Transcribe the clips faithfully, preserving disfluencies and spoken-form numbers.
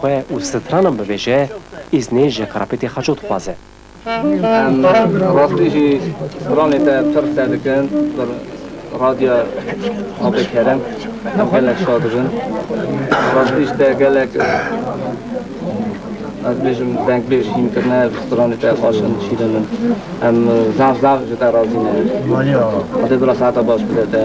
xwe û stranan bibêje, îznê ji Karapêtê Xaço dixwaze. Em rastî jî stranê te pir qise dikin, bi radya Abê Kerem, em gelek şa dibin. Rastî ji te gelek, ez bêjim, dengbêj hîn kirine, ji stranê te xweş in, şîrin in. Em zaf zaf ji te razî ne. Xwedê bila saeta baş bide te.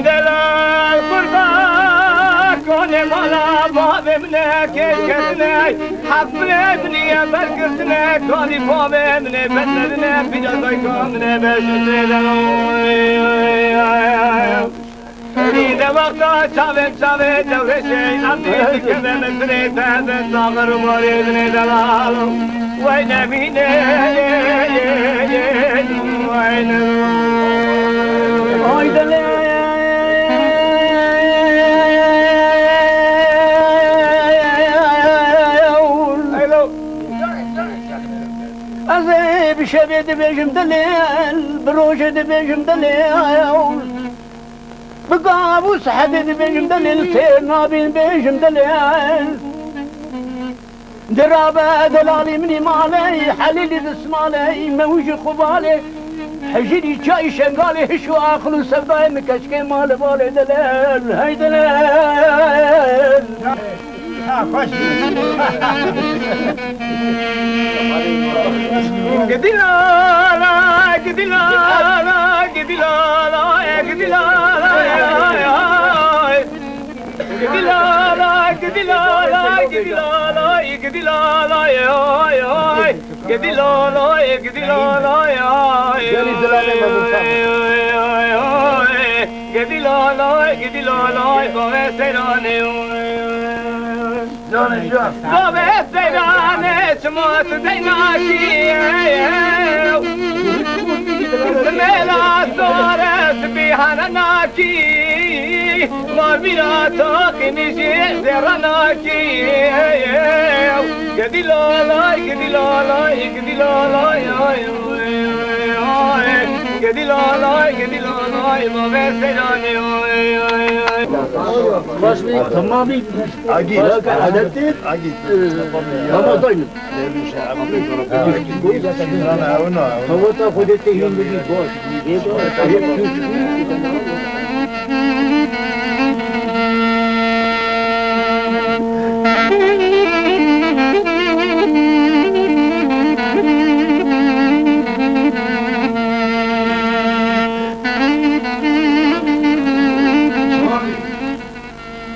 Delal kurban konê mala bavê min e kêşketine. Hevpirê min e bergirtine, kanî bavê min e bedledine, pîra dayka min e beşirtine. Dî de wexta çavê çavê dewrêşê, em dî dikeve min birê te, saxir û marê dinê delal. Wey nemîne, wey nemîne. Ay delal. Ez ê bi şevê dibêjim dilê, bi rojê dibêjim dilê. Bi gav û sehedê dibêjim dilê, li têr nabîn bêjim dilê. Dirabe delalî minî malê, helîlî dismalê, mewjî xubalê. Hejîrî çayî şengalê, hiş û aqil û sevdayê min keçikê malê balê dilê. Hey dilê. Gidilala, gidilala, gidilala, gidilala, ay, ay. Gidilala, gidilala, gidilala, gidilala, ay, ay. Gidilala, gidilala, ay, ay, ay, ay. Gidilala, gidilala, bavê seyranê, ay, ay, ay. Bavê seyranê, çima tu deynakî? Dimêla sare, spî hane nakî. Ma vîra taqî nîjî zêra nakî. Gidî lalay, gidî lalay, gidî lalay, ay, ay, ay. Gidî lalay, gidî lalay, bavê seyranê, ay, ay, ay. Tamam. Agî, adet değil. Agî. Ramazan. Hawata Xwedê te hîn bidî baş.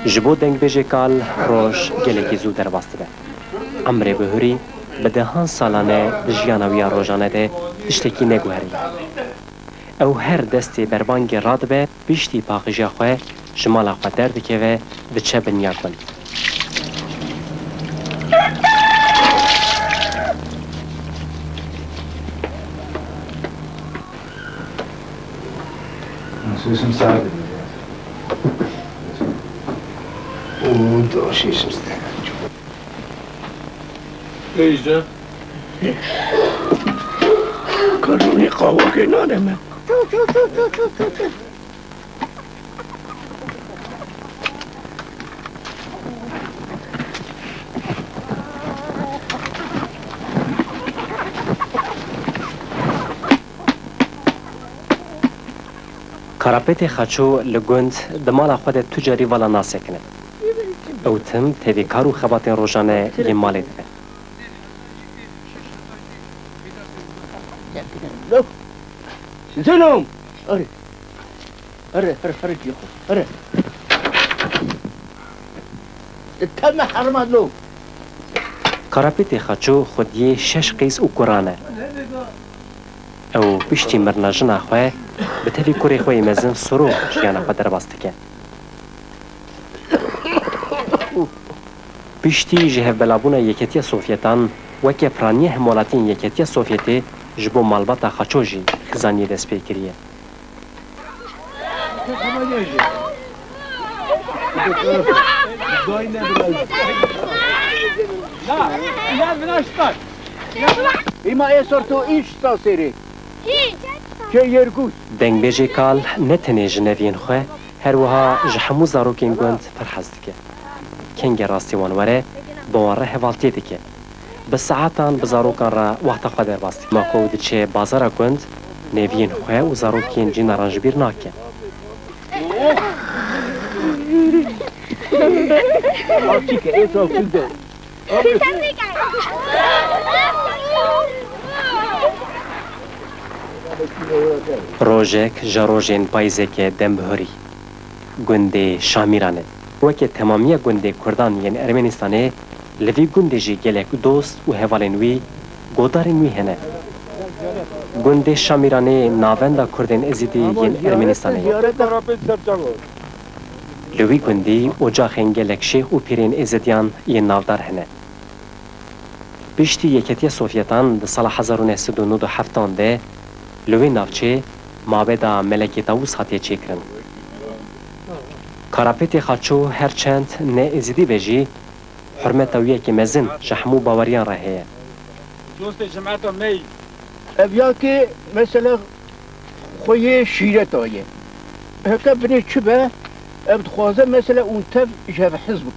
Ji bo dengbêjê kal roj gelekî zû derbas dibe. Emrê bihurî bi dehan salan e di jiyana wî ya rojane de tiştekî neguheriye. Ew her destê berbangê radibe, piştî paqijiya xwe ji mala xwe derdikeve, diçe bin ya gund. Nasıl sade. Und Teyze. Karnı kahve kenarı mı? Karapêtê Xaço li gund di mala xwe de tu carî vala nasekine. Ew tim tevî kar û xebatên rojane yên malê dibe. Zeno! Erê. Erê, erê, erê, cî xwe. Erê. Te me herma lo. Karapêtê Xaço xwediyê şeş qîz û kuran e. Ew piştî mirina jina xwe bi tevî kurê xwe yê mezin Soro jiyana xwe derbas dike. Piştî ji hevbelabûna Yeketiya Sovyetan weke piraniya hemwelatiyên Yeketiya Sovyetê ji bo malbata Xaço jî xizaniyê dest pê kiriye. Îma ê sor tu îş sa serê. Kê Yergûs. Dengbêjê kal ne tenê ji neviyên xwe, her wiha ji hemû zarokên gund pir hez dike. Kengê rastî wan were, bi wan re hevaltiyê dike. Bi saetan bi zarokan re wexta xwe derbas dike. Ma ku ew diçe bazara gund, neviyên xwe û zarokên cînaran ji bîr nake. Çike ê tawkil de. Rojek ji rojên payîzeke dembihurî, gundê Şamîranê, weke temamiya gundê Kurdan yên Ermenistanê, li vî gundê jî gelek dost û hevalên wî, godarên wî hene. Gundê Şamîranê navenda Kurdên Êzidî yên Ermenistanê ye. Li wî gundî ocaxên gelek şêx û pîrên Êzidiyan yên navdar hene. Piştî Yeketiya Sovyetan di sala hezar û neh sed û nod û heft de li wê navçê mabeda Melekê Tawûs hatiye çêkirin. Karapêtê Xalço her çend ne Êzidî be jî, hurmeta wî yekê mezin ji hemû baweriyan re heye. Dostê cemeta me yî. Ev ya ki mesela xwe yê şîreta ye. Heke binê çi be, ev dixwaze mesela hûn tev ji hev hez bikin.